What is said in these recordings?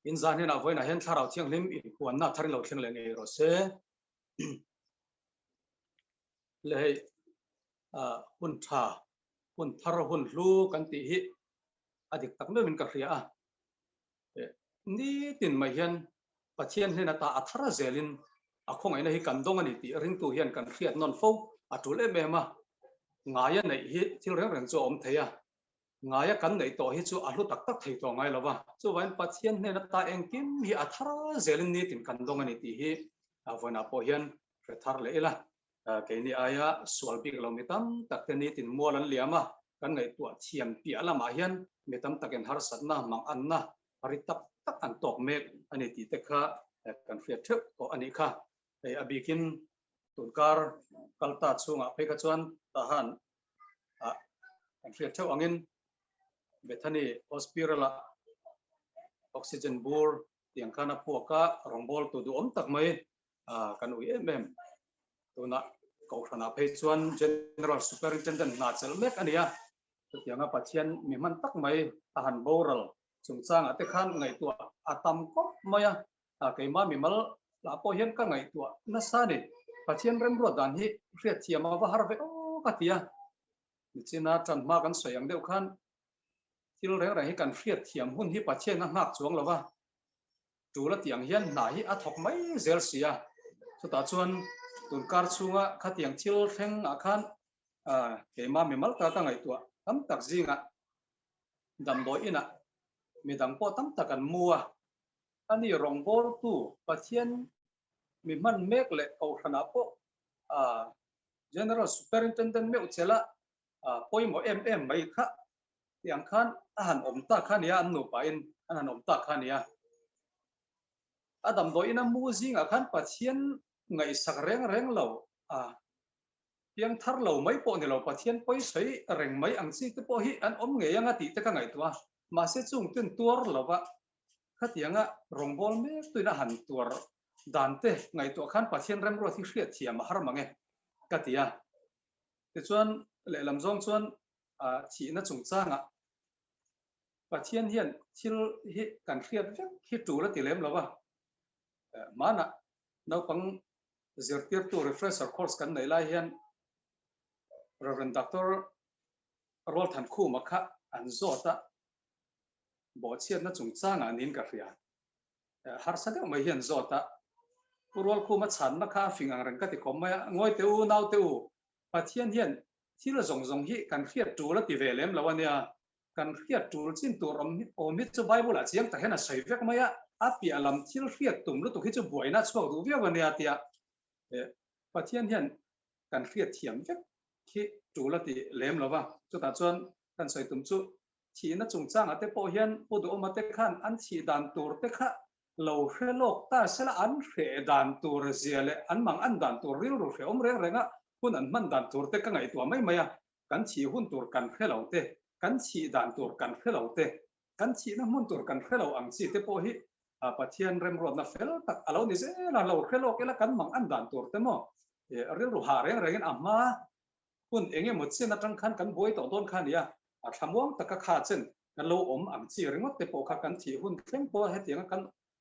In zan hnenah vawiinah hian Thlarau Thianghlim inpuanna thar in lo thleng leh ngei rawh se. Le hei hun tha, hun thar, hun hlu kan tih hi a dik tak meuhin ka hria a. Nitin mai hian Pathian hnen ata a thar zelin a khawngaihna hi kan dawng a ni tih ringtu hian kan hriat nawn fo a tul em em a. Ngaia neih hi thil reng reng chu a awm thei a, Ngaia kan neih tawh hi chu a hlu tak tak thei tawh ngai lo va, chuvangin Pathian hnen ata engkim hi a thar zelin nitin kan dawng a ni tih hi vawiinah pawh hian hre thar leh ila. Keini aia sual bik lo mi tam tak te nitin mual an liam a, kan ngaihtuah thiam piah lamah hian mi tam takin harsatna, manganna ri tak tak an tawk mek a ni tih te kha kan hriat theuh tawh a nih kha. Hei a bikin tunkar kalta chhungah phei kha chuan tahan ah kan hriat theuh angin Bethany Hospital ah oxygen bur tiang khan a puak a, rawngbawltu duhawm tak mai kan ui em em. Tunah Kohhranah phei chuan General Superintendent hna chelh mek a ni a, chutianga Pathian mi hman tak mai a han boral chungchangah te khan ngaihtuah a tam khawp mai a, Keimah mimal lah pawh hian ka ngaihtuah nasa a ni. Pathian remruat dan hi hriatthiam a va har ve aw ka ti a. Nichina tan hma kan sawi ang deuh khan thil reng reng hi kan hriatthiam hun hi Pathian a nghak chuang lo va, tul a tih ang hian hna hi a thawk mai zel si a. Chutah chuan tunkar chhunga khatiang thil thleng ah khan keimah mimal ka ka ngaihtuah tam tak zingah damdawi inah midang pawh tam tak an mu a. A ni rawngbawltu Pathian mi hman mek leh Kohhranah pawh General Superintendent meuh chela pawimawh em em mai kha tiang khan a han awm tak kha nia, an nupain an han awm tak kha nia. A damdawiin a mu zingah khan Pathian ngaihsak reng reng lo a piang thar lo mai pawh ni lo, Pathian pawisawi reng mai ang chi te pawh hi an awm ngei anga tih te ka ngaihtuah a, mahse chung ten tuar lova Khatianga rawngbâwl mek tuin a han tuar dan te ngaihtuah khan Pathian remruat hi hriatthiam a har mang e, ka ti a. Tichuan, lehlam zawng chuan thihna chungchangah Pathian hian thil hi kan hriat vek hi tul a ti lem lo va. Hmanah naupang zirtirtu refresher course kan neih lai hian Rev. Doctor Rualthankhuma kha an zawt a, Bawhchhiatna chungchangah niin ka hria. Harsa deuh mai hian zawt a, Pu Rualkhuma chhanna kha a fing ang reng ka ti khawp mai a, Ngawi teh u, naute u, Pathian hian thil zawng zawng hi kan hriat tul a ti ve lem lo a nia, kan hriat tul chin tur awm awm hi chu Bible-ah chiang tak hian a sawi vek mai a, a piah lam thil hriat tum lutuk hi chu buaina a chhuak duh viau a nia tia Pathian hian kan hriat thiam vek hi tul a ti lem lo va, chutah chuan kan sawi tum chu Thihna chungchangah te pawh hian Pu Duhawma te khan an thih dan tur te kha lo hre lawk ta sela an hreh dan tur zia leh an mang an dan tur rilru hrehawm reng renga hun an hman dan tur te ka ngaihtuah mai mai a, kan thih hun tur kan hre lo te, kan thih dan tur kan hre lo te, kan thihna hmun tur kan hre lo ang chi te pawh hi Pathian remruatna fel tak a lo ni zel a, lo hre lawk ila kan mang an dan tur te maw rilru hah reng rengin a hma Hun eng emaw chen atang khan kan buai tawh dawn kha a nia, a thlamuang taka kha chen kan lo awm ang chi ringawt te pawh kha kan thih hun thleng pawh hetianga kan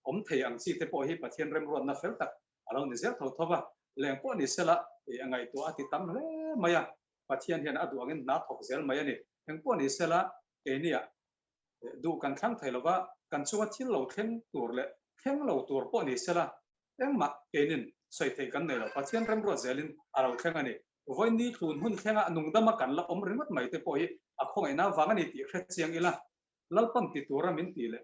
awm thei ang chi te pawh hi Pathian remruatna fel tak a lo ni zel tho tho va, leng pawh ni sela a ngaihtuah a ti tam hle mai a, Pathian hian a duh angin hna thawk zel mai a ni. Eng pawh ni sela keiniah duh kan thlang thei lova, kan chunga thil lo thleng tur leh thleng lo tur pawh ni sela Engmah keinin sawi theih kan nei lo, Pathian remruat zelin a lo thleng a ni. Vawiin ni tlun hun thlenga nungdama kan la awm ringawt mai te pawh hi a khawngaihna vang a ni tih hre chiang ila, Lalpan ti tura min tih leh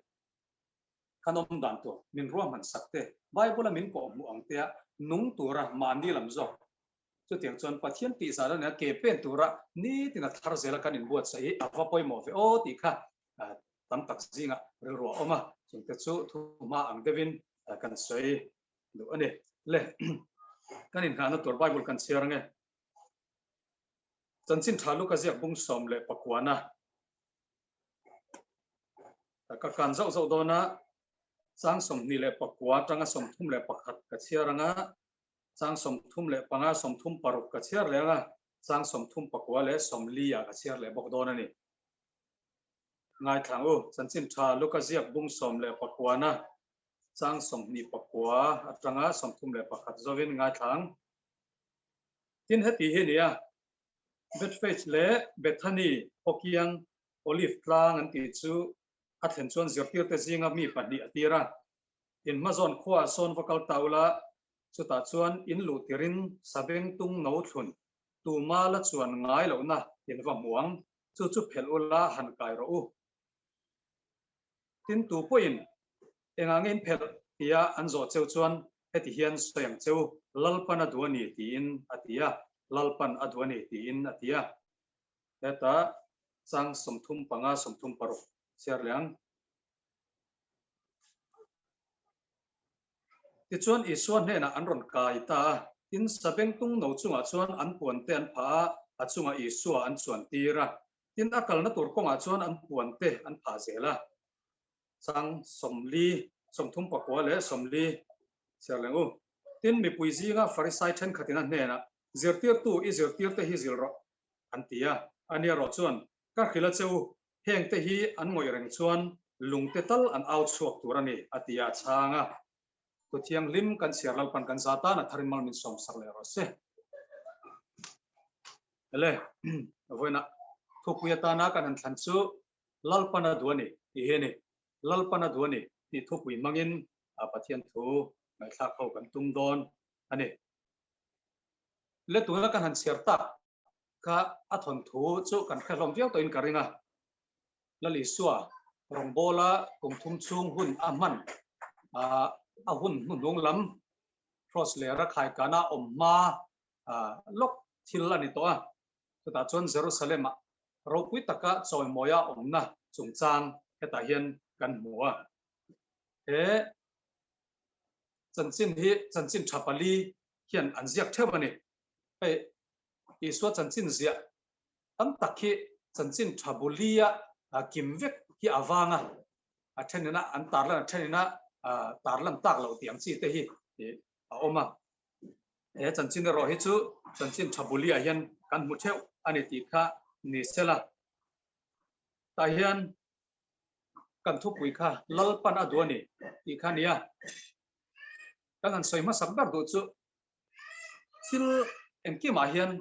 kan awm dan tur min ruahman sak te, Bible-a min kawhhmuh ang tea nung tura mahni lam zawk. Chutiang chuan Pathian tih zan a nia ke pen tura nitin a thar zela kan inbuatsaih hi a va pawimawh ve aw tih kha tam tak zingah rilru a awm a, chungte chu thuhma ang deuhin kan sawi duh a ni. Le, kan inngahna tur Bible kan chhiar ange. Chanchin tha Luka ziak bung 19na. Ka kan zauh zauh dawn a, chang 29 atanga 31 ka chhiar anga, chang 35, 36 ka chhiar leh anga, chang 34 leh 40 ah ka chhiar leh bawk dawn a ni. Ngaithlang u, Chanchin Tha Luka ziak bung 19 na chang 29 atanga 31 zovin ngaithlang. Tin heti hi a ni a, Bethphage leh Bethany khawkiang Olive tlang an tih chu a thlen chuan zirtirte zinga mi pahnih a tir a. In hmazawn khuaah sawn va kal ta ula, chutah chuan in luh tirin sabeng tung no thlun tuma la chuan ngai lohna in va hmu ang, chu chu phelh ula han kai rawh u. Tin tu pawhin engah nge in phelh tia an zawh cheu chuan heti hian sawi ang cheu, Lalpan a duh a ni tiin a ti a, Lalpan a duh a ni tiin a ti a. Hetah chang 35, 36 chhiar leh ang. Tichuan Isua hnenah an rawn kai ta a, tin sabengtung no chungah chuan an puante an phah a, a chungah Isua an chuan tir a. Tin a kalna tur kawngah chuan an puante an phah zel a. Chang 40, 39 leh 40 chhiar leng u. Tin mipui zinga Farisai thenkhatin a hnenah, Zirtirtu, i zirtirte hi zil rawh, an ti a. Ani erawh chuan, Ka hrilh a che u, Hengte hi an ngawih reng chuan lungte tal an au chhuak tur a ni, a ti a chhang a. Thu thianghlim kan chhiar Lalpan kan za tan a tharin mal min sawmsak leh rawh se. Ele, vawiinah thupui atana kan han thlan chu Lalpan a duh a ni tih hi a ni. Lalpan a duh a ni tih thupui hmangin Pathian thu ngaihthlak ho kan tum dawn a ni. Le tuna kan han chhiar tak kha a thawnthu chu kan hre hlawm viau tawhin ka ring a. Lal Isua rawngbawla kum thum chhung hun a hman a hun hnuhnung lam Cross lera khaikana awm hma lawk thil a ni tawh a. Chutah chuan Jerusalem-ah ropui taka chawimawia awmna chungchang hetah hian kan hmu a. He chanchin hi chanchin tha pali hian an ziak theuh a ni. Hei Isua chanchin ziah tam tak hi chanchin tha bulia kim vek hi a vang a, a thenina an tarlan a thenina tarlan tak loh tih ang chi te hi a awm a. He chanchin erawh hi chu chanchin tha bulia hian kan hmu theuh a ni tih kha ni sela. Tah hian kan thupui kha Lalpan a duh a ni tih kha a ni a. Kan han sawi hmasak ber duh chu Thil engkimah hian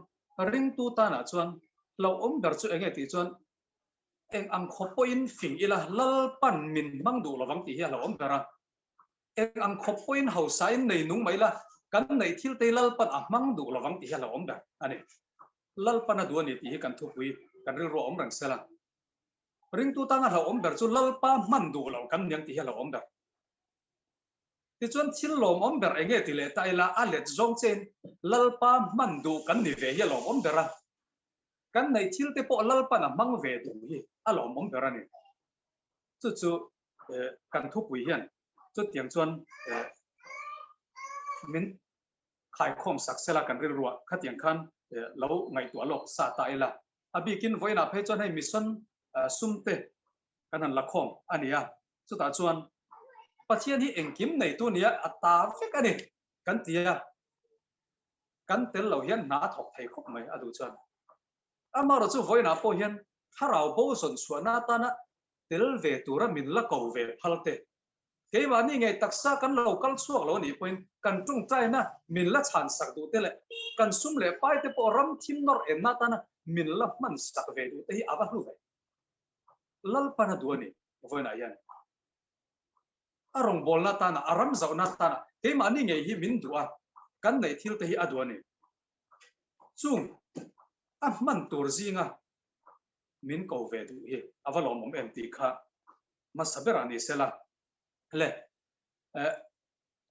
ringtu tanah chuan hlauhawm ber chu enge tih chuan eng ang khawp pawhin fing ila Lalpan min hmang duh lovang tih hi a hlauhawm ber a. Eng ang khawp pawhin hausain nei nung mai ila kan neih thil te hi Lalpan a hmang duh lovang tih hi a hlauhawm ber a ni. Lalpan a duh a ni tih hi kan thupui kan rilru a awm reng sela. Ringtu tana hlauhawm ber chu Lalpa hman duh lo kan niang tih hi a hlauhawm ber. Tichuan thil lawmawm ber eng nge ti leh ta ila, a let zawng chein Lalpa hman duh kan ni ve hi a lawmawm ber a. Kan neih thil te pawh Lalpan a hmang ve duh hi a lawmawm ber a ni. Chu chu kan thupui hian chutiang chuan min khaikhawm sak sela kan rilruah khatiang khan lo ngaihtuah lawk sa ta ila. A bikin vawiinah phei chuan hei mission sum te kan han la khawm a ni a. Chutah chuan Pathian hi engkim neitu nia a ta vek a ni kan ti a, kan tel lo hian hna a thawk thei khawp mai a duh chuan. Amaherawh chu vawiinah pawh hian thlarau bo zawn chhuahna atana tel ve tura min la ko ve phal te, keimahni ngei taksa kan lo kal chhuak lo a nih pawhin kan tawngtaina min la chhan sak duh te leh kan sum leh pai te pawh ram thim nawr enna atana min la hman sak ve duh te hi a va hlu ve. Lalpan a duh a ni. Vawiinah hian a rawngbawlna atana, a ram zauhna atana keimahni ngei hi min duh a, kan neih thil te hi a duh a ni. Chung a hman tur zinga min ko ve duh hi a va lawmawm em tih kha hmasa berah ni sela. Le,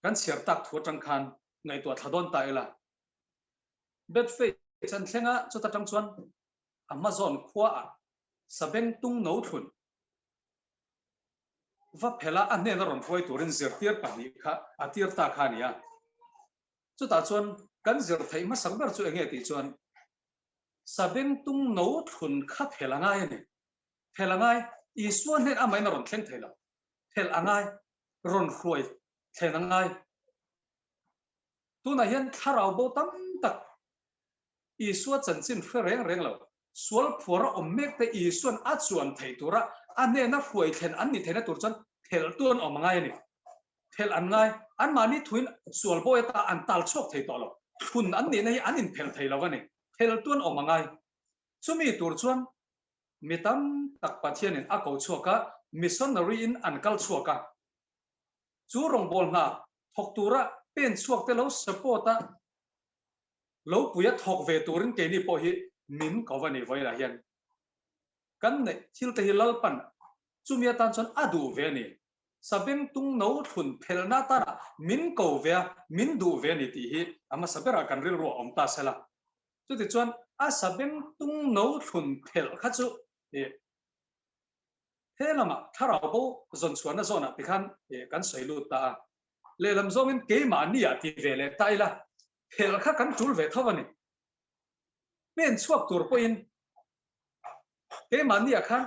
kan chhiar tak thu atang khan ngaihtuah thla dawn ta ila. Bethphage an thleng a, chuta tang chuan a hmazawn khuaah sabeng tung no thlun va phela a hnena rawn hruai turin zirtir pahnih kha a tir ta kha a ni a. Chutah chuan kan zir theih hmasak ber chu enge tih chuan sabeng tung no thlun kha phel a ngai a ni. Phel a ngai, Isua hnen amahin a rawn thleng thei lo. Phel a ngai, rawn hruai thlen a ngai. Tunah hian thlarau bo tam tak Isua chanchin hre reng reng lo. Sual phuara awm mek te Isuan a chuan theih tura a hnena hruai thlen an ni theihna tur chuan phelhtu an awm a ngai a ni. Phelh an ngai. Anmahni thuin sual bawi ata an tal chhuak thei tawh lo. Thlun an nihna hi an inphelh thei lo a ni. Phelhtu an awm a ngai. Chumi tur chuan mi tam tak Pathianin a ko chhuak a, missionary in an kal chhuak a. Chu rawngbâwl hna thawk tura pen chhuak te lo support a, lo puia thawk ve turin keini pawh hi min ko va ni vawilah hian. Kan neih thil te hi Lalpan chumi atan chuan a duh ve a ni. Sabeng tung no thlun phelhna atana min ko ve a, min duh ve a ni tih hi a hmasa berah kan rilru a awm ta sela. Chutichuan a sabeng tung no thlun phelh kha chu ih he lamah thlarau bo zawn chhuahna zawnah tikhan ih kan sawi lut ta a. Lehlam zawngin keimahni-ah ti ve leh ta ila phelh kha kan tul ve tho a ni. Pen chhuak tur pawhin keimahni-ah khan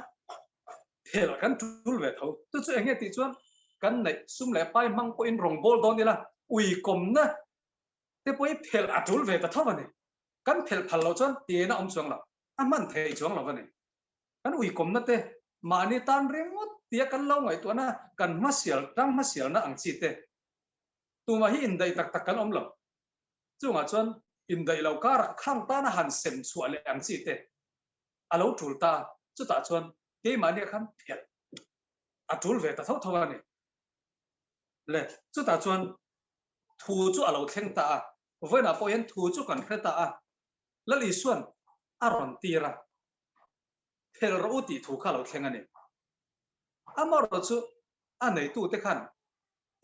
phelh kan tul ve tho. Chu chu eng nge tih chuan kan neih sum leh pai hmang pawhin rawngbâwl dawn ila uikawmna te pawhin phelh a tul ve ta tho a ni. Kan phelh phal loh chuan tihna awm chuang lo, a hman thei chuang lo a ni. Kan uikawmna te mahni tan ringawt tia kan lo ngaihtuahna kan hmasial tang hmasialna ang chi te tumah hi indaih tak tak kan awm lo. Chungah chuan indaih lo karah khang tana han sem chhuah leh ang chi te a lo tul ta. Chutah chuan keimahnia khan phelh a tul ve ta tho tho a ni. Le chutah chuan thu chu a lo thleng ta a, vawiinah pawh hian thu chu kan hre ta a, Lal Isuan a rawn tir a, Phel rawh u tih thu kha a lo thleng a ni. Amaherawh chu a neitute khan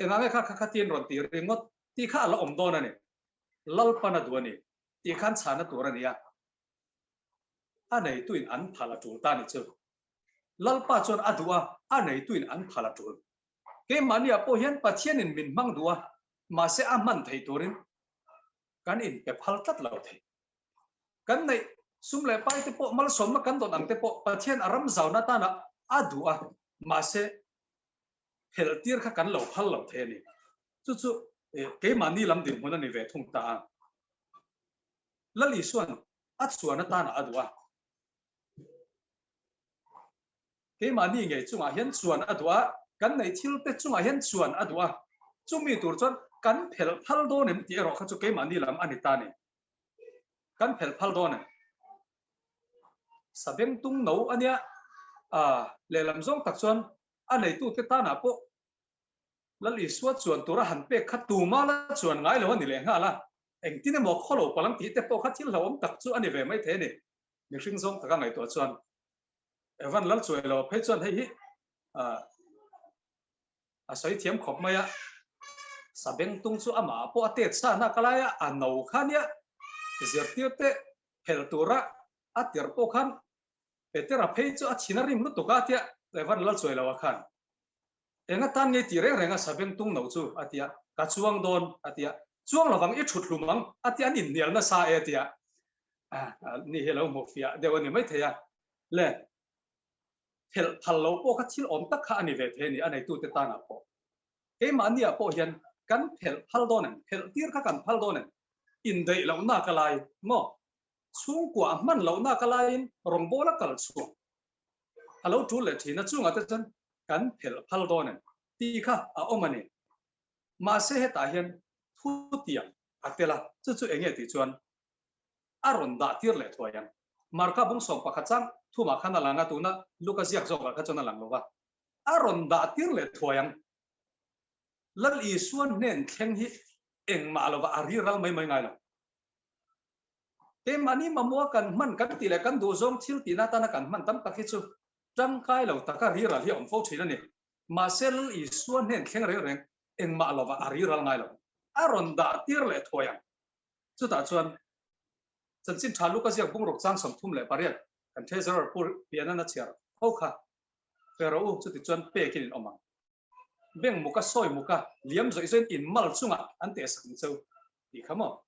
engah nge kha kha khatin rawn ti ringawt tih kha a la awm dawn a ni. Lalpan a duh a ni tih khan chhana tur a ni a, a neituin an phal a tul ta a ni chu. Lalpa chuan a duh a, a neituin an phal a tul. Keimahniah pawh hian Pathianin min hmang duh a, mahse a hman thei turin kan inpe phal tlat lo thei. Kan neih sum leh pai te pawh malsawmna kan dawn ang te pawh Pathian a ram zauna atana a duh a, mahse phelh tir kha kan lo phal lo thei a ni. Chu chu keimahni lam dinhmun a ni ve thung ta a. Lal Isuan a chuan atana a duh a. Keimahni ngei chungah hian chuan a duh a, kan neih thil te chungah hian chuan a duh a. Chumi tur chuan kan phelh phal dawn em tih erawh kha chu keimahni lam a ni ta ni. Kan phelh phal dawn em? Sabeng tung no a nia, a lehlam zawng tak chuan a neitute tanah pawh Lal Isua chuan tura han pek kha tuma la chuan ngai lo a ni lehnghal a. Engtin emaw khawlo palang tih te pawh kha thil hlauhawm tak chu a ni ve maithei a ni. Mihring zawng taka ngaihtuah chuan Evan lal chuai lo phei chuan hei hi a sawi thiam khawp mai a, Sabeng tung chu amah pawh a tet sa hnak a lai a, a no kha nia zirtir te phelh tura a tirh pawh khan Petera phei chu a chhin a rim lutuk a tia Evan lal chuai lo a khan Eng atan nge tih reng reng a Sabeng tung no chu a tia, ka chuang dawn a tia, chuang lovang i thut hlum ang a tia an inhnial nasa e a tia, ni hi a lo hmuh fiah deuh a ni maithei a. Le phelh phal lo pawh kha thil awm tak kha a ni ve thei a ni, a neitute tanah pawh. Keimahniah pawh hian kan phelh phal dawn em? Phelh tir kha kan phal dawn em? Indaih lohna ka lai maw? Chhungkua a hman lohna ka laiin rawngbawla kal chhuak a lo tul leh thin a, chungah te chuan kan phelh phal dawn em tih kha a awm a ni. Mahse hetah hian thutiang a tel a, chu chu eng nge tih chuan a rawn dah tir leh thuai ang. Marka bung 11 chang thumah khan a lang a, tuna Luka ziak zawkah kha chuan a lang lo va. A rawn dah tir leh thuai ang. Lal Isua hnen thleng hi engmah lova a ri ral mai mai ngai lo. Keimahni mamawha kan hman kan tih leh kan duhzawng thil tihna atana kan hman tam tak hi chu tangkai lo taka ri ral hi a awm fo thin a ni. Mahse Lal Isua hnen thleng reng reng engmah lova a ri ral ngai lo. A rawn dah tir leh thuai ang. Chutah chuan chanchin tha Luka ziak bungruk chang 38 kan Treasurer Pu Pianan a chhiar ho kha pe rawh u, chuti chuan pekin in awm ang. Beng muka sawi muka liam zawih zawih in mal chungah an teh sak ang cheu tih kha maw?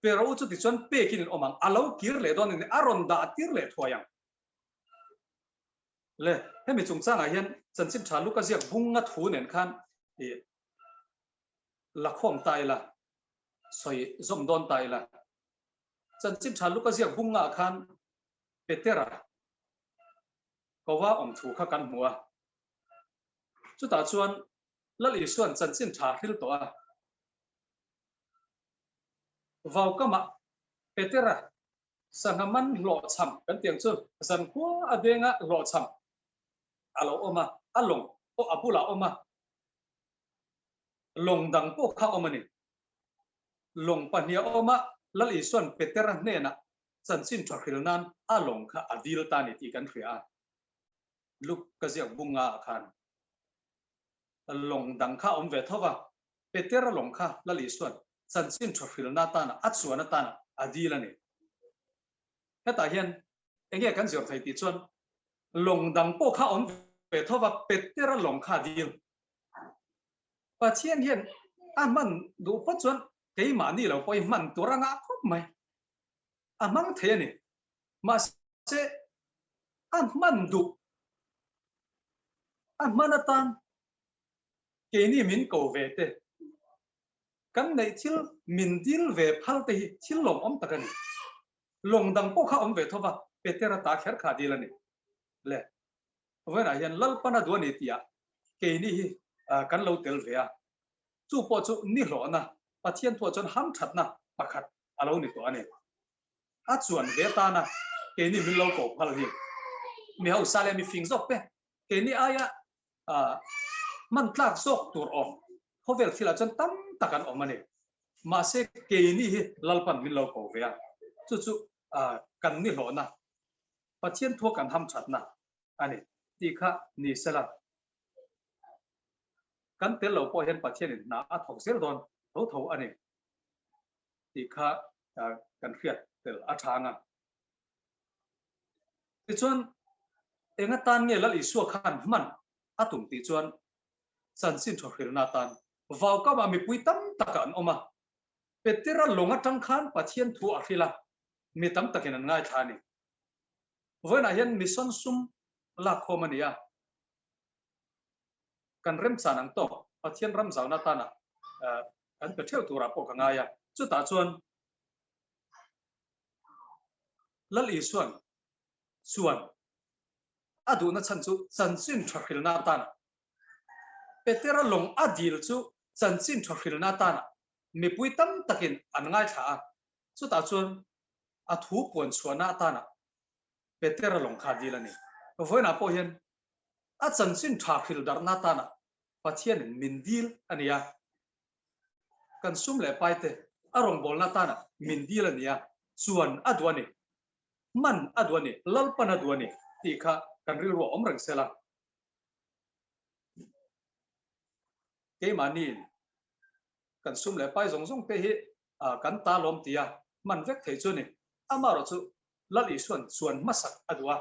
Pe rawh u, chuti chuan pekin in awm ang. A lo kir leh dawn a ni, a rawn dah tir leh thuai ang. Le, hemi chungchangah hian chanchin tha Luka ziak bunga thu nen khan i la khawm ta ila, sawi zawm dawn ta ila. Chanchin tha Luka ziak bungah khan. Petera kova awm thu kha kan hmu a. Chutah chuan Lal Isua'n chanchin tha hril tawh a. Vaukamah Petera sangha man hlawhchham kan tih ang chu zankhua a denga hlawhchham a lo awm a, a lawng pawh a bulah a awm a, lawng dang pawh kha a awm a ni. Lawng pahnih a awm a, Lal Isua'n Petera hnenah chanchin tha hril nan a lawng kha a dil ta a ni tih kan hria a. Luke ka ziak bunga ah khan lawng dang kha a awm ve tho va, Petera lawng kha Lal Isua'n chanchin tha hrilna atana a chuan atana a dil a ni. Hetah hian enge kan zir thei tih chuan lawng dang pawh kha awm ve tho va, Petera lawng kha a dil. Pathian hian a hman duh phawt chuan keimahni lo pawh hi hman tur a ngah khawp mai. A hmang thei a ni. Mahse a hman duh a hman atan keini min ko ve te, kan neih thil min dil ve phal te hi thil lawmawm tak a ni. Lawng dang pawh kha awm ve tho va, Petera ta kher kha dil a ni. Le, vawiinah hian Lalpana duh a ni tihah keini hi kan lo tel ve a, chu pawh chu nihlawhna, Pathian thuah chuan hamthatna pakhat a lo ni tawh a ni. A chuan ve tana keini min lo ko phal hi mi hausa leh mi fing zawk te keini aia hman tlak zawk tur awm khawvel thilah chuan tam tak an awm a ni. Mahse keini hi Lalpan min lo ko ve a, chu chu kan nihlawhna, Pathian thua kan hamthatna a ni tih kha ni sela. Kan tel lo pawh hian Pathianin hna a thawk zel dawn tho tho a ni tih kha kan hriat tel a chang a. Tichuan, eng atan nge Lal Isua khan hman a tum tih chuan chanchin thawhrilna atan vaukamah mipui tam takah an awm a. Petera lawng atang khan Pathian thu a hril a, mi tam takin an ngaithla a ni. Vawiinah hian mission sum lakkhawm a ni a. Kan remchan ang tawk Pathian ram zauna atana kan pe theuh turah pawh ka ngai a. Chutah chuan Lal Isuan chuan a duhna chhan chu chanchin tha hrilna atana Petera lawng a dil chu chanchin tha hrilna atana mipui tam takin an ngaithla a. Chutah chuan a thu puan chhuahna atana Petera lawng kha a dil a ni. Vawiinah pawh hian a chanchin tha hril darhna atana Pathianin min dil a ni a. Kan sum leh pai te a rawngbawlna atana min dil a ni a, chuan a duh a ni, hman a duh a ni, Lalpan a duh a ni tih kha kan rilru a awm reng sela. Keimahniin kan sum leh pai zawng zawng te hi kan ta lawm tia hman vek thei chu a ni. Amaherawh chu Lal Isua'n chuan hmasak a duh a,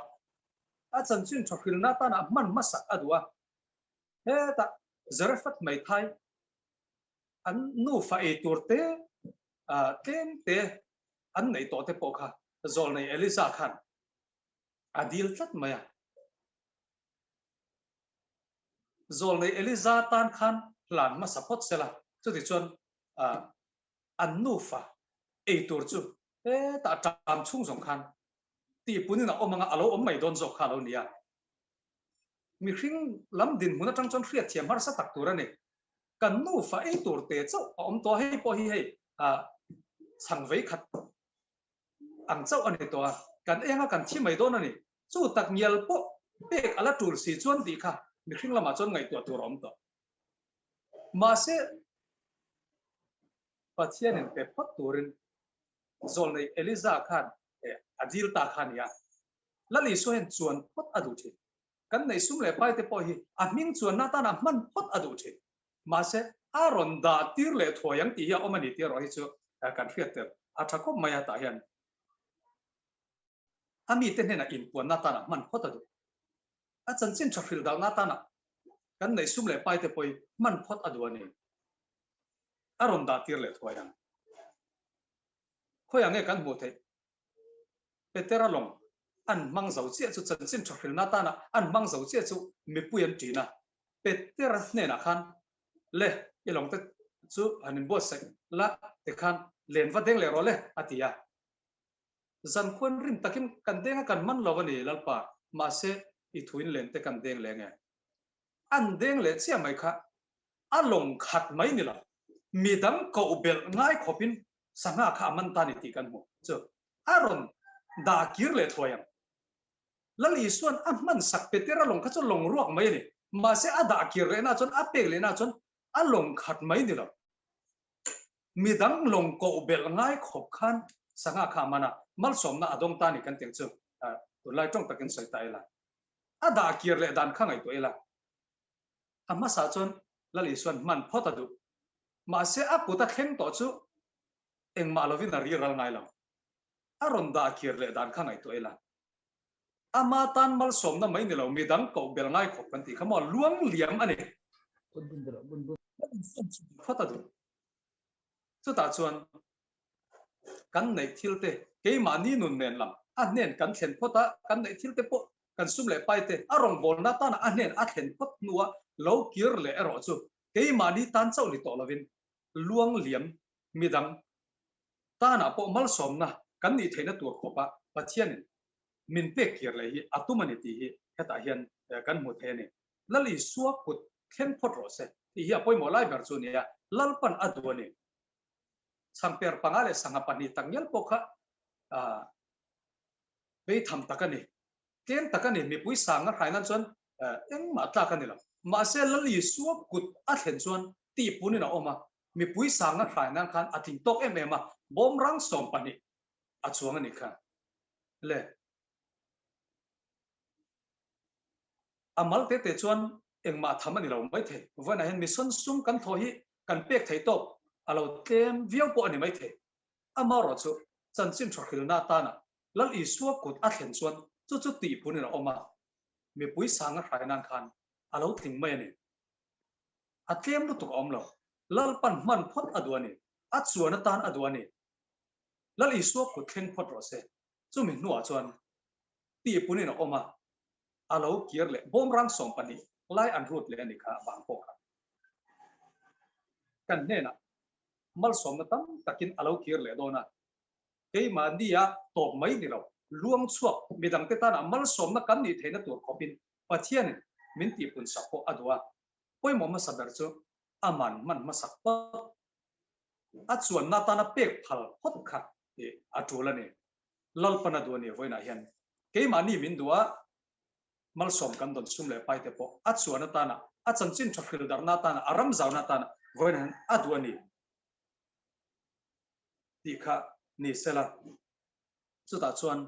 a chanchin tha hrilna atana hman hmasak a duh a. Hetah Zarephath hmeithai an nufa ei tur te tlem te an neih tawh te pawh kha zawlnei Eliza khan a dil tlat mai a. Zawlnei Eliza tan khan hlan hmasa phawt sela, chutichuan an nufa ei tur chu hetah ṭam chhung zawng khan tihpunin a awm anga a lo awm mai dawn zawk kha a lo ni a. Mihring lam dinhmun atang chuan hriatthiam harsa tak tur a ni. Kan nufa ei tur te chauh a awm tawh a, hei pawh hi hei chhang vei khat ang chauh a ni tawh a, kan eng a kan thi mai dawn a ni. Chu tak ngial pawh pek a la tul si chuan tih kha mihring lamah chuan ngaihtuah tur a awm tawh. Mahse, Pathianin pe phawt turin zawlnei Eliza khan a dil ta kha a ni a. Lal Isua hian chuan phawt a duh thin. Kan neih sum leh pai te pawh hi a hming chuanna atana hman phawt a duh thin. Mahse, a rawn dah tir leh thuai ang tih hi a awm a ni tih erawh hi chu kan hriat tel a tha khawp mai a tah hian. A mite hnenah inpuanna atana hman phawt a duh. A chanchin tha hrilh dalhna atana kan neih sum leh pai te pawh hi hman phawt a duh a ni. A rawn dah tir leh thuai ang. Khawiah nge kan hmuh theih? Petera lawng an hmang zo chiah chu chanchin tha hrilhna atana an hmang zo chiah chu mipui an ṭin a. Petera hnenah khan, Le, i lawng te chu han inbuatsaih la tikhan len va deng leh rawh le, a ti a. Zan khuan rin takin kan deng a kan man lo a ni Lalpa, mahse i thuin len te kan deng leng e. An deng leh chiah mai kha a lawng khat mai ni lo, midang koh belh ngai khawpin sangha kha a man ta ni tih kan hmu chu a rawn dah kir leh thuai ang. Lal Isuan a hman sak Petera lawng kha chu lawng ruak mai a ni, mahse a dah kir lehna chuan a pek lehna chuan a lawng khat mai ni lo. Midang lawng koh belh ngai khawp khan sangha kha a man a, malsawmna a dawng ta ni kan tih ang chu tunlai tawng takin sawi ta ila. A dah kir leh dan kha ngaihtuah ila. A hmasa chuan Lal Isuan hman phawt a duh. Mahse a kut a thleng tawh chu engmah lovin a ri ral ngai lo. A rawn dah kir leh dan kha ngaihtuah ila. Ama tan malsawmna mai ni lo, midang koh bel ngai khawp kan tih kha maw luang liam a ni. Phawt a duh. Chutah chuan kan neih thil te keimahni nun nen lam a hnen kan thlen phawt a, kan neih thil te pawh kan sum leh pai te a rawngbawlna tana a hnen a thlen phawt hnua lo kir leh erawh chu keimahni tan chauh ni tawh lovin luang liam midang tanah pawh malsawmna kan nih theihna tur khawpa Pathianin min pek kir leh hi a tum a ni tih hi hetah hian kan hmu thei a ni. Lal Isua kut thleng phawt rawh se tih hi a pawimawh lai ber chu a ni a, Lalpan a duh a ni. Chhangper panga leh sangha pahnih tak ngial pawh kha beitham tak a ni. Tlem tak a ni, mipui sanga hrai nan chuan engmah tlak a ni lo. Mahse Lal Isua kut a thlen chuan tihpunin a awm a, mipui sanga hrai nan khan a tling tawk em em a, bawmrang 12 a chuang a nih kha le. A mal te te chuan engmah tham a ni lo maithei. Vawiinah hian mission sum kan thawh hi kan pek theih tawk a lo tlem viau pawh a ni maithei. Amaherawh chu chanchin tha hrilna atana Lal Isua kut a thlen chuan chu chu tihpunin a awm a, mipui sanga hrai nan khan a lo tling mai a ni. A tlem lutuk a awm lo. Lalpan hman phawt a duh a ni. A chuan atan a duh a ni. Lal Isua kut thleng phawt rawh se. Chumi hnuah chuan tihpunin a awm a, a lo kir leh bawmrang 12 lai an rut leh a ni kha vang pawh kha. Kan hnenah malsawmna tam takin a lo kir leh dawn a, keimahnia tawp mai ni lo, luang chhuak midangte tana malsawmna kan nih theihna tur khawpin Pathianin min tihpun sak pawh a duh a. Pawimawh hmasa ber chu a man hman hmasak phawt, a chuanna atana pek phal phawt kha a tul a ni. Lalpan a duh a ni vawiinah hian keimahni min duh a, malsawm kan dawn sum leh pai te pawh a chuan atana, a chanchin tha hril darhna atana, a ram zauna atana vawiinah hian a duh a ni tih kha ni sela. Chutah chuan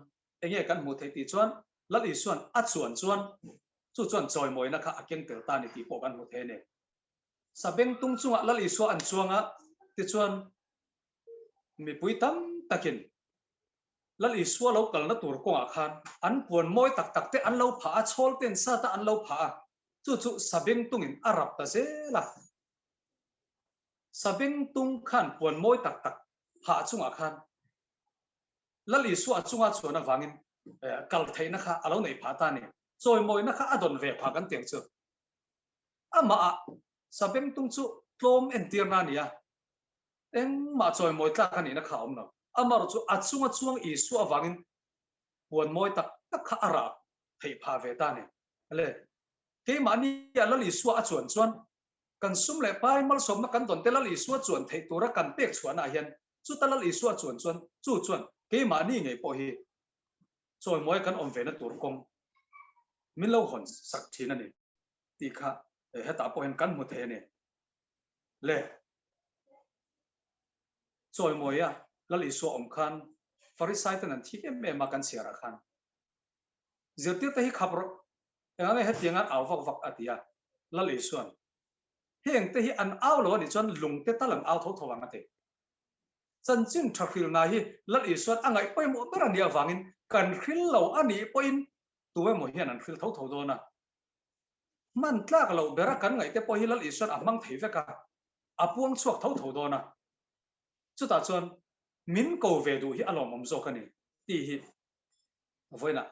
enge kan hmuh theih tih chuan Lal Isuan a chuan chuan chu chuan chawimawina kha a keng tel ta a ni tih pawh kan hmu thei a ni. Sabengtung chungah Lal Isua an chuang a, tichuan mipui tam takin Lal Isua lo kalna tur kawngah khan an puan mawi tak tak te an lo phah a, chhawl ten sat a an lo phah a, chu chu sabengtungin a rap ta zel a. Sabengtung khan puan mawi tak tak phah chungah khan Lal Isua chunga chuan avangin kal theihna kha a lo neih phah ta a ni. Chawimawina kha a dawn ve phah kan tiang chu. Amah sabengtung chu tlawm entirna a ni a, Engmah chawimawi tlak a nihna kha a awm lo. Amaherawh chu a chunga chuang Isua avangin puan mawi tak tak kha a rah theih phah ve ta a ni. Le, keimahni a Lal Isua a chuan chuan kan sum leh pai malsawmna kan dawn te Lal Isua chuan theih tura kan pek chhuahnaah hian chuta Lal Isua chuan chuan chu chuan keimahni ngei pawh hi chawimawi kan awm vena tur kawng min lo hawn sak thin a ni tih kha hetah pawh hian kan hmu thei a ni. Le, chawimawia Lal Isua awm khan Farisai ten an thik em em a kan chhiarah khan zirtirte hi khap rawh, engah nge hetiang an au vak vak a ti a, Lal Isuan heng te hi an au lo a nih chuan lungte tal an au tho tho ang a ti. Chanchin tha hrilna hi Lal Isuan a ngaih pawimawh ber a nih avangin kan hril lo a nih pawhin tu emaw hian an hril tho tho dawn a. Hman tlak loh bera kan ngaihte pawh hi Lal Isuan a hmang thei vek a, a puang chhuak tho tho dawn a. Chutah chuan min ko ve duh hi a lawmawm zawk a ni tih hi vawiinah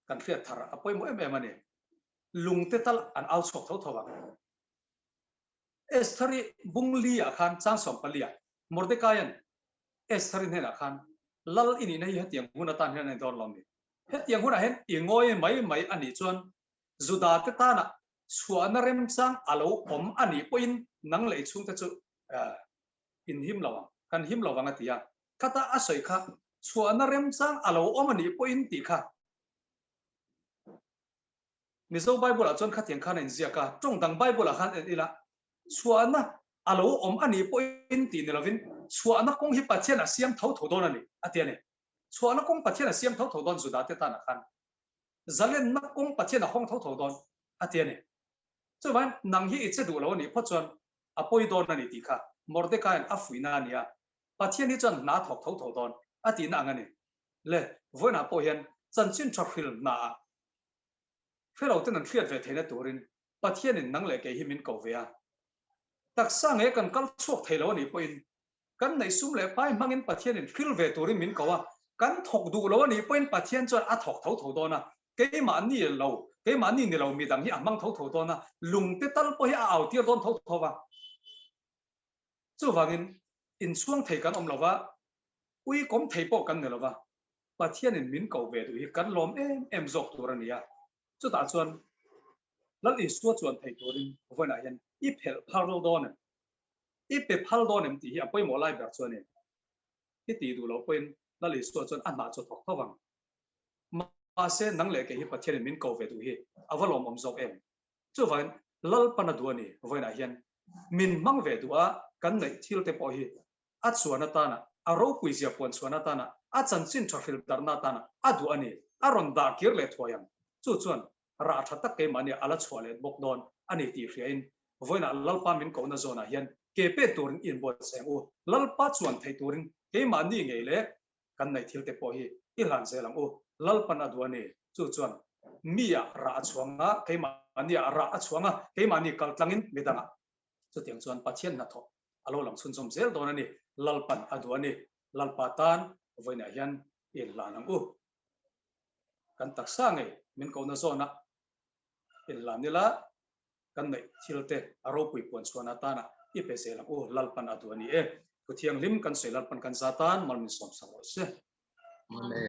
kan hriat thar a pawimawh em em a ni. Lungte tal an au chhuak tho tho ang. Estheri bung li ah khan chang 14 ah Mordecaian Estheri hnenah khan. Lal i nihna hi hetiang hun atan hian a ni dawn lo mi? Hetiang hunah hian i ngawi mai mai a nih chuan Judate tana chhuahna remchang a lo awm a nih pawhin nang leh i chhungte chu in him lo ang, kan him lo vang a ti a. Khata a sawi kha chhuahna remchang a lo awm a nih pawhin tih kha Mizo Bible-ah chuan khatiang khan a inziak a, tawng dang Bible-ah khan en ila, chhuahna a lo awm a nih pawhin tih ni lovin, chhuahna kawng hi Pathian a siam tho tho dawn a ni, a ti a ni. Chhuahna kawng Pathian a siam tho tho dawn Juda te tanah khan. Zalenna kawng Pathian a hawng tho tho dawn, a ti a ni. Chuvangin, nang hi i che duh lo a nih phawt chuan a pawi dawn a ni tih kha Mordecai-a'n a fuihna a ni a, Pathian hi chuan hna thawk tho tho dawn, a tihna ang a ni. Le, vawiinah pawh hian chanchin tha hril hnaah Hre lo ten an hriat ve theihna turin Pathianin nang leh kei hi min ko ve a. Taksa nge kan kal chhuak thei lo a nih pawhin kan neih sum leh pai hmangin Pathianin hril ve turin min ko a, kan thawk duh lo a nih pawhin Pathian chuan a thawk tho tho dawn a, keimahni lo, keimahni ni lo midang hi a hmang tho tho dawn a, lungte tal pawh hi a au tir dawn tho tho va. Chuvangin inchhuang thei kan awm lo va, ui kawm thei pawh kan ni lo va, Pathianin min ko ve duh hi kan lawm em em zawk tur a ni a. Chutah chuan Lal Isua chuan thei turin vawiinah hian i phelh phal dawn em? I pe phal dawn em tih hi a pawimawh lai ber chu a ni. I tih duh loh pawhin Lal Isua chuan a hnah chu a thawk tho vang. Mahse nang leh kei hi Pathianin min ko ve duh hi a va lawmawm zawk em? Chuvangin Lalpan a duh a ni vawiinah hian min hmang ve duh a, kan neih thil te pawh hi a chuan atana, a ropui zia puan chhuan atana, a chanchin tha hril darhna atana a duh a ni. A rawn dah kir leh thuai ang. Chu chuan rah tha tak keimahni a la chhuah leh bawk dawn a ni tih hriain vawiinah Lalpa min kohna zawnah hian ke pet turin i inbuatsaih ang u. Lalpa chuan theih turin keimahni ngei leh kan neih thil te pawh hi i hlan zel ang u. Lalpan a duh a ni. Chu chuan mi ah rah a chhuang a, keimahni ah rah a chhuang a, keimahni kal tlangin midangah Chutiang chuan Pathian hnathawh a lo lang chhunzawm zel dawn a ni. Lalpan a duh a ni. Lalpa tan vawiinah hian i inhlan ang u. Kan taksa ngei min kohna zawna inhlan ila kan neih thil te a ropui puan chhuahna atana i pe zel ang u. Lalpan a duh a ni e. Thu thianghlim kan sawi Lalpan kan za tan mal min sawmsak rawh se. Amen.